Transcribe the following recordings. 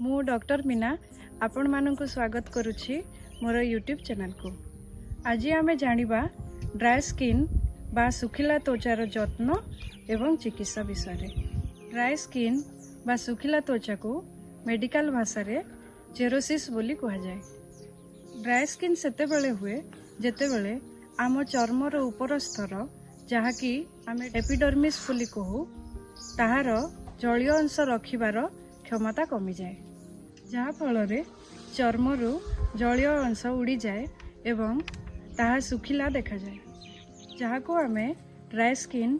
ମୁଁ ଡକ୍ଟର ମୀନା ଆପଣମାନଙ୍କୁ ସ୍ୱାଗତ କରୁଛି ମୋର ୟୁଟ୍ୟୁବ୍ ଚ୍ୟାନେଲକୁ। ଆଜି ଆମେ ଜାଣିବା ଡ୍ରାଏ ସ୍କିନ୍ ବା ଶୁଖିଲା ତ୍ୱଚାର ଯତ୍ନ ଏବଂ ଚିକିତ୍ସା ବିଷୟରେ। ଡ୍ରାଏ ସ୍କିନ୍ ବା ଶୁଖିଲା ତ୍ୱଚାକୁ ମେଡ଼ିକାଲ ଭାଷାରେ ଜେରୋସିସ୍ ବୋଲି କୁହାଯାଏ। ଡ୍ରାଏ ସ୍କିନ୍ ସେତେବେଳେ ହୁଏ, ଯେତେବେଳେ ଆମ ଚର୍ମର ଉପର ସ୍ତର, ଯାହାକି ଆମେ ଏପିଡର୍ମିସ୍ ବୋଲି କହୁ, ତାହାର ଜଳୀୟ ଅଂଶ ରଖିବାର କ୍ଷମତା କମିଯାଏ, ଯାହାଫଳରେ ଚର୍ମରୁ ଜଳୀୟ ଅଂଶ ଉଡ଼ିଯାଏ ଏବଂ ତାହା ଶୁଖିଲା ଦେଖାଯାଏ, ଯାହାକୁ ଆମେ ଡ୍ରାଏ ସ୍କିନ୍,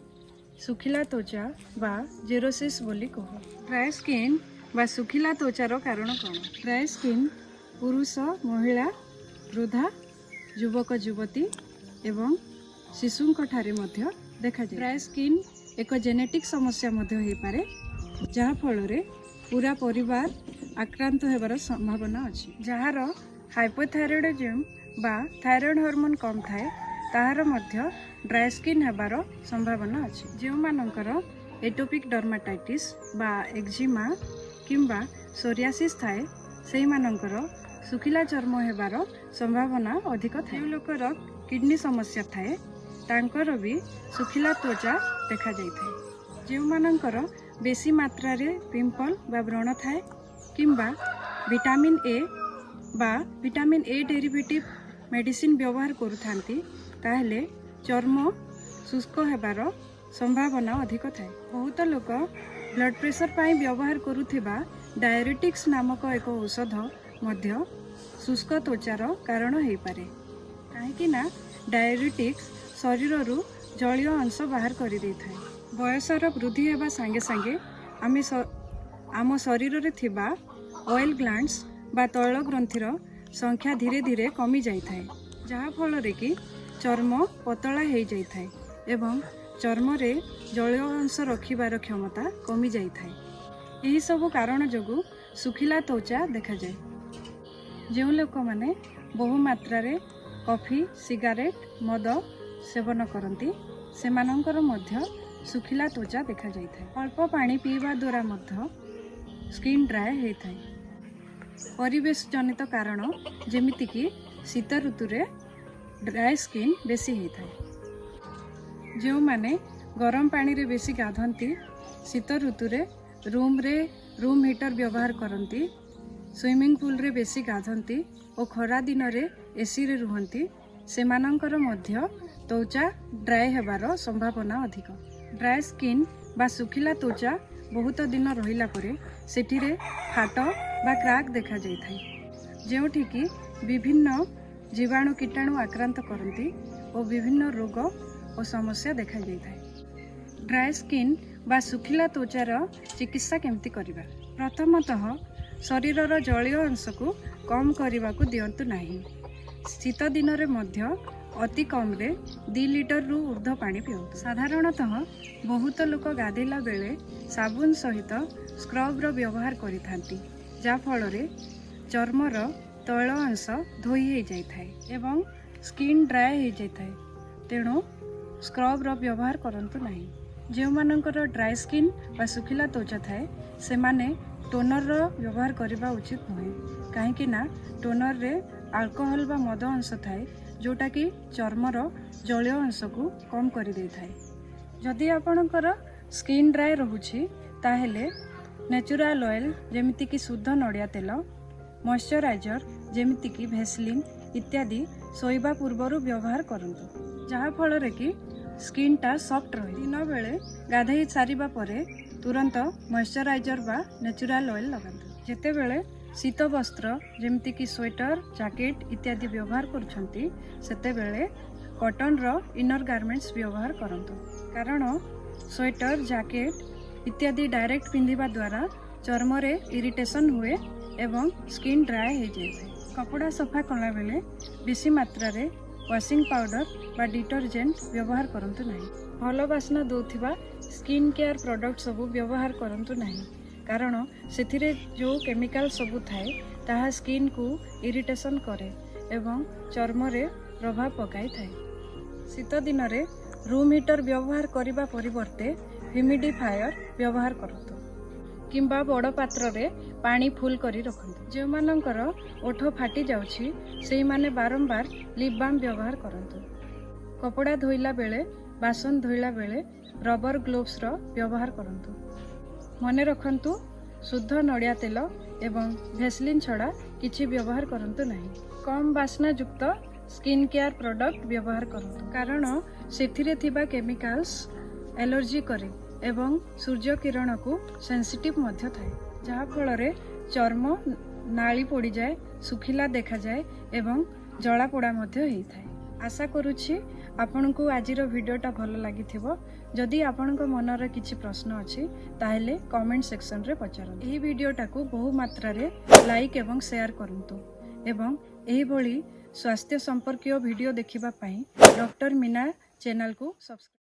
ଶୁଖିଲା ତ୍ୱଚା ବା ଜେରୋସିସ୍ ବୋଲି କହୁ। ଡ୍ରାଏ ସ୍କିନ୍ ବା ଶୁଖିଲା ତ୍ୱଚାର କାରଣ କ'ଣ? ଡ୍ରାଏ ସ୍କିନ୍ ପୁରୁଷ, ମହିଳା, ବୃଦ୍ଧା, ଯୁବକ, ଯୁବତୀ ଏବଂ ଶିଶୁଙ୍କଠାରେ ମଧ୍ୟ ଦେଖାଯାଏ। ଡ୍ରାଏ ସ୍କିନ୍ ଏକ ଜେନେଟିକ୍ ସମସ୍ୟା ମଧ୍ୟ ହୋଇପାରେ, ଯାହାଫଳରେ ପୁରା ପରିବାର ଆକ୍ରାନ୍ତ ହେବାର ସମ୍ଭାବନା ଅଛି। ଯାହାର ହାଇପୋଥାଇରଏଡ଼ିଜମ୍ ବା ଥାଇରଏଡ଼ ହରମୋନ୍ କମ୍ ଥାଏ, ତାହାର ମଧ୍ୟ ଡ୍ରାଏ ସ୍କିନ୍ ହେବାର ସମ୍ଭାବନା ଅଛି। ଯେଉଁମାନଙ୍କର ଏଟୋପିକ୍ ଡର୍ମାଟାଇଟିସ୍ ବା ଏକ୍ଜିମା କିମ୍ବା ସୋରିଆସିସ୍ ଥାଏ, ସେଇମାନଙ୍କର ଶୁଖିଲା ଚର୍ମ ହେବାର ସମ୍ଭାବନା ଅଧିକ ଥାଏ। ଯେଉଁ ଲୋକର କିଡ଼ନୀ ସମସ୍ୟା ଥାଏ, ତାଙ୍କର ବି ଶୁଖିଲା ତ୍ୱଚା ଦେଖାଯାଇଥାଏ। ଯେଉଁମାନଙ୍କର ବେଶୀ ମାତ୍ରାରେ ପିମ୍ପଲ୍ ବା ବ୍ରଣ ଥାଏ କିମ୍ବା ଭିଟାମିନ୍ ଏ ବା ଭିଟାମିନ୍ ଏ ଡେରିଭେଟିଭ୍ ମେଡ଼ିସିନ୍ ବ୍ୟବହାର କରୁଥାନ୍ତି, ତାହେଲେ ଚର୍ମ ଶୁଷ୍କ ହେବାର ସମ୍ଭାବନା ଅଧିକ ଥାଏ। ବହୁତ ଲୋକ ବ୍ଲଡ଼ ପ୍ରେସର ପାଇଁ ବ୍ୟବହାର କରୁଥିବା ଡାୟୁରେଟିକ୍ସ ନାମକ ଏକ ଔଷଧ ମଧ୍ୟ ଶୁଷ୍କ ତ୍ୱଚାର କାରଣ ହୋଇପାରେ, କାହିଁକି ନା ଡାୟୁରେଟିକ୍ସ ଶରୀରରୁ ଜଳୀୟ ଅଂଶ ବାହାର କରିଦେଇଥାଏ। ବୟସର ବୃଦ୍ଧି ହେବା ସାଙ୍ଗେ ସାଙ୍ଗେ ଆମ ଶରୀରରେ ଥିବା ଅଏଲ୍ ଗ୍ଲାଣ୍ଡସ୍ ବା ତୈଳ ଗ୍ରନ୍ଥିର ସଂଖ୍ୟା ଧୀରେ ଧୀରେ କମି ଯାଇଥାଏ, ଯାହାଫଳରେ କି ଚର୍ମ ପତଳା ହେଇଯାଇଥାଏ ଏବଂ ଚର୍ମରେ ଜଳୀୟ ଅଂଶ ରଖିବାର କ୍ଷମତା କମିଯାଇଥାଏ। ଏହିସବୁ କାରଣ ଯୋଗୁଁ ଶୁଖିଲା ତ୍ୱଚା ଦେଖାଯାଏ। ଯେଉଁ ଲୋକମାନେ ବହୁ ମାତ୍ରାରେ କଫି, ସିଗାରେଟ୍, ମଦ ସେବନ କରନ୍ତି, ସେମାନଙ୍କର ମଧ୍ୟ ଶୁଖିଲା ତ୍ୱଚା ଦେଖାଯାଇଥାଏ। ଅଳ୍ପ ପାଣି ପିଇବା ଦ୍ୱାରା ମଧ୍ୟ ସ୍କିନ୍ ଡ୍ରାଏ ହୋଇଥାଏ। ପରିବେଶ ଜନିତ କାରଣ, ଯେମିତିକି ଶୀତ ଋତୁରେ ଡ୍ରାଏ ସ୍କିନ୍ ବେଶୀ ହେଇଥାଏ। ଯେଉଁମାନେ ଗରମ ପାଣିରେ ବେଶୀ ଗାଧନ୍ତି, ଶୀତ ଋତୁରେ ରୁମ୍ରେ ରୁମ୍ ହିଟର୍ ବ୍ୟବହାର କରନ୍ତି, ସୁଇମିଂ ପୁଲରେ ବେଶୀ ଗାଧନ୍ତି ଓ ଖରା ଦିନରେ ଏସିରେ ରୁହନ୍ତି, ସେମାନଙ୍କର ମଧ୍ୟ ତ୍ୱଚା ଡ୍ରାଏ ହେବାର ସମ୍ଭାବନା ଅଧିକ। ଡ୍ରାଏ ସ୍କିନ୍ ବା ଶୁଖିଲା ତ୍ୱଚା ବହୁତ ଦିନ ରହିଲା ପରେ ସେଠିରେ ଫାଟ ବା କ୍ରାକ୍ ଦେଖାଯାଇଥାଏ, ଯେଉଁଠିକି ବିଭିନ୍ନ ଜୀବାଣୁ, କୀଟାଣୁ ଆକ୍ରାନ୍ତ କରନ୍ତି ଓ ବିଭିନ୍ନ ରୋଗ ଓ ସମସ୍ୟା ଦେଖାଯାଇଥାଏ। ଡ୍ରାଏ ସ୍କିନ୍ ବା ଶୁଖିଲା ତ୍ୱଚାର ଚିକିତ୍ସା କେମିତି କରିବା? ପ୍ରଥମତଃ, ଶରୀରର ଜଳୀୟ ଅଂଶକୁ କମ୍ କରିବାକୁ ଦିଅନ୍ତୁ ନାହିଁ। ଶୀତ ଦିନରେ ମଧ୍ୟ ଅତି କମ୍ରେ 2 ଲିଟରରୁ ଉର୍ଦ୍ଧ୍ୱ ପାଣି ପିଅନ୍ତୁ। ସାଧାରଣତଃ ବହୁତ ଲୋକ ଗାଧୋଇଲା ବେଳେ ସାବୁନ ସହିତ ସ୍କ୍ରବ୍ର ବ୍ୟବହାର କରିଥାନ୍ତି, ଯାହାଫଳରେ ଚର୍ମର ତୈଳ ଅଂଶ ଧୋଇ ହେଇଯାଇଥାଏ ଏବଂ ସ୍କିନ୍ ଡ୍ରାଏ ହେଇଯାଇଥାଏ। ତେଣୁ ସ୍କ୍ରବ୍ର ବ୍ୟବହାର କରନ୍ତୁ ନାହିଁ। ଯେଉଁମାନଙ୍କର ଡ୍ରାଏ ସ୍କିନ୍ ବା ଶୁଖିଲା ତ୍ୱଚା ଥାଏ, ସେମାନେ ଟୋନର୍ର ବ୍ୟବହାର କରିବା ଉଚିତ ନୁହେଁ, କାହିଁକି ନା ଟୋନର୍ରେ ଆଲକୋହଲ ବା ମଦ ଅଂଶ ଥାଏ, ଯେଉଁଟାକି ଚର୍ମର ଜଳୀୟ ଅଂଶକୁ କମ୍ କରିଦେଇଥାଏ। ଯଦି ଆପଣଙ୍କର ସ୍କିନ୍ ଡ୍ରାଏ ରହୁଛି, ତାହେଲେ ନ୍ୟାଚୁରାଲ୍ ଅଏଲ୍, ଯେମିତିକି ଶୁଦ୍ଧ ନଡ଼ିଆ ତେଲ, ମଇଶ୍ଚରାଇଜର୍ ଯେମିତିକି ଭେସଲିନ୍ ଇତ୍ୟାଦି ଶୋଇବା ପୂର୍ବରୁ ବ୍ୟବହାର କରନ୍ତୁ, ଯାହାଫଳରେ କି ସ୍କିନ୍ଟା ସଫ୍ଟ ରହେ। ଦିନବେଳେ ଗାଧୋଇ ସାରିବା ପରେ ତୁରନ୍ତ ମଇଶ୍ଚରାଇଜର୍ ବା ନ୍ୟାଚୁରାଲ୍ ଅଏଲ୍ ଲଗାନ୍ତୁ। ଯେତେବେଳେ ଶୀତ ବସ୍ତ୍ର, ଯେମିତିକି ସ୍ୱେଟର, ଜ୍ୟାକେଟ୍ ଇତ୍ୟାଦି ବ୍ୟବହାର କରୁଛନ୍ତି, ସେତେବେଳେ କଟନ୍ର ଇନର୍ ଗାର୍ମେଣ୍ଟସ୍ ବ୍ୟବହାର କରନ୍ତୁ, କାରଣ ସ୍ୱେଟର, ଜ୍ୟାକେଟ୍ ଇତ୍ୟାଦି ଡାଇରେକ୍ଟ ପିନ୍ଧିବା ଦ୍ୱାରା ଚର୍ମରେ ଇରିଟେସନ୍ ହୁଏ ଏବଂ ସ୍କିନ୍ ଡ୍ରାଏ ହେଇଯାଇଥାଏ। କପଡ଼ା ସଫା କଲାବେଳେ ବେଶୀ ମାତ୍ରାରେ ୱାସିଂ ପାଉଡ଼ର ବା ଡିଟରଜେଣ୍ଟ ବ୍ୟବହାର କରନ୍ତୁ ନାହିଁ। ଭଲ ବାସ୍ନା ଦେଉଥିବା ସ୍କିନ୍ କେୟାର ପ୍ରଡ଼କ୍ଟ ସବୁ ବ୍ୟବହାର କରନ୍ତୁ ନାହିଁ, କାରଣ ସେଥିରେ ଯେଉଁ କେମିକାଲ ସବୁ ଥାଏ, ତାହା ସ୍କିନ୍କୁ ଇରିଟେସନ୍ କରେ ଏବଂ ଚର୍ମରେ ପ୍ରଭାବ ପକାଇଥାଏ। ଶୀତ ଦିନରେ ରୁମ୍ ହିଟର୍ ବ୍ୟବହାର କରିବା ପରିବର୍ତ୍ତେ ହ୍ୟୁମିଡ଼ିଫାୟର ବ୍ୟବହାର କରନ୍ତୁ କିମ୍ବା ବଡ଼ ପାତ୍ରରେ ପାଣି ଫୁଲ୍ କରି ରଖନ୍ତୁ। ଯେଉଁମାନଙ୍କର ଓଠ ଫାଟି ଯାଉଛି, ସେଇମାନେ ବାରମ୍ବାର ଲିପ୍ ବାମ୍ ବ୍ୟବହାର କରନ୍ତୁ। କପଡ଼ା ଧୋଇଲା ବେଳେ, ବାସନ ଧୋଇଲା ବେଳେ ରବର ଗ୍ଲୋଭ୍ସର ବ୍ୟବହାର କରନ୍ତୁ। ମନେ ରଖନ୍ତୁ, ଶୁଦ୍ଧ ନଡ଼ିଆ ତେଲ ଏବଂ ଭେସଲିନ୍ ଛଡ଼ା କିଛି ବ୍ୟବହାର କରନ୍ତୁ ନାହିଁ। କମ୍ ବାସ୍ନାଯୁକ୍ତ ସ୍କିନ୍ କେୟାର ପ୍ରଡ଼କ୍ଟ ବ୍ୟବହାର କରନ୍ତୁ, କାରଣ ସେଥିରେ ଥିବା କେମିକାଲ୍ସ ଆଲର୍ଜି କରେ ଏବଂ ସୂର୍ଯ୍ୟ କିରଣକୁ ସେନ୍ସିଟିଭ୍ ମଧ୍ୟ ଥାଏ, ଯାହାଫଳରେ ଚର୍ମ ନାଳି ପଡ଼ିଯାଏ, ଶୁଖିଲା ଦେଖାଯାଏ ଏବଂ ଜଳାପୋଡ଼ା ମଧ୍ୟ ହେଇଥାଏ। ଆଶା କରୁଛି ଆପଣଙ୍କୁ ଆଜିର ଭିଡ଼ିଓଟା ଭଲ ଲାଗିଥିବ। ଯଦି ଆପଣଙ୍କ ମନରେ କିଛି ପ୍ରଶ୍ନ ଅଛି, ତାହେଲେ କମେଣ୍ଟ ସେକ୍ସନରେ ପଚାରନ୍ତୁ। ଏହି ଭିଡ଼ିଓଟାକୁ ବହୁ ମାତ୍ରାରେ ଲାଇକ୍ ଏବଂ ସେୟାର କରନ୍ତୁ ଏବଂ ଏହିଭଳି ସ୍ୱାସ୍ଥ୍ୟ ସମ୍ପର୍କୀୟ ଭିଡ଼ିଓ ଦେଖିବା ପାଇଁ ଡକ୍ଟର ମୀନା ଚ୍ୟାନେଲକୁ ସବସ୍କ୍ରାଇବ୍